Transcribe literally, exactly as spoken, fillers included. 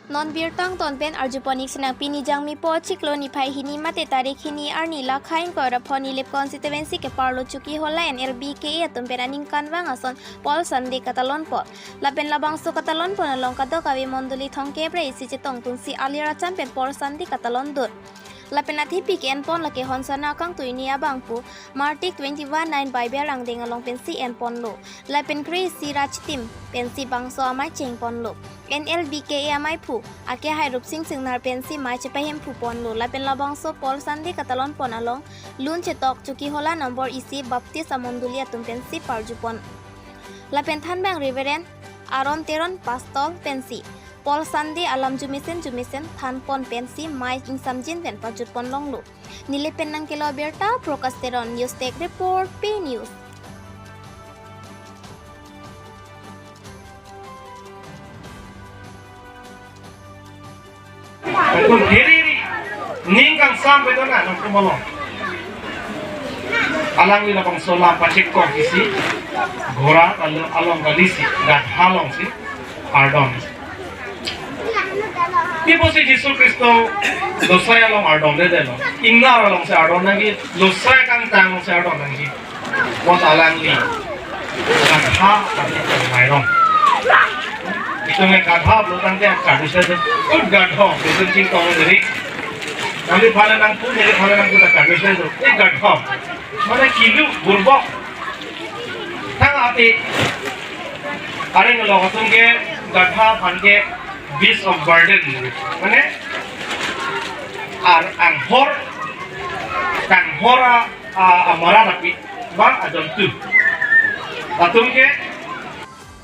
Non birta angton pen arjupon ik sinang, pini Jangmipo achiklo niphai hini mate tarik hini arni lakha ingkoi ra pho Nilip constituency keparlo Chokihola N L B K A atum pen aningkanvang ason Paul Sunday katalon pon. Lapen labangso katalon pon along kadokave mondoli thomkep ra isi chetongdunsi alir acham pen Paul Sunday katalon dun. Lapen athepi ke-enpon lake Honsana kangtui ni abangphu Martik twenty-one nine Bible angdeng along pensi enponlo. Lapen kre-isi ra chitim pensi bangso amei chengponlo. N L B K A ameiphu akehai Rupsing Singnar pensi mei chepahemphu ponlo. Lapen labangso Paul Sunday katalon pon along lun chetok Chokihola number isi Baptist amondoli atum pensi parjupon. Lapen thanbang Reverend Aaron Teron Pastor pensi Paul Sunday alam jumesen jumesen thanpon pensi mei ingsamjin pen pajutpon longlo. Nilip pen nangkelo birta Prakash Teron, News Desk Report, Pei News. Betul diri ning kangsam betul na nang kumolong. Alangli labangso lam pachek kok isi ghora along, along kalisi, gadha alongsi ardon. Ni pusi Jisu Khristo losai along ardondedetlo. Ingnar alongsi ardon nangji, losai kangtang alongsi ardon nangji. Pon alangli gadha tangte mairong. Itum ke gadha pulo tangte kardus aja. Ut gadha, itum chingtong diri. Neli phala nangpu, neli phala nangpu ta kardus aja. Eh, gadha. Mane kilu, burbok. Thang ati. Are ngelo atum ke gadha aphan ke beast of burden. Mane ar anghor, kanghor a, a, amara napi ba ajontu. Atum ke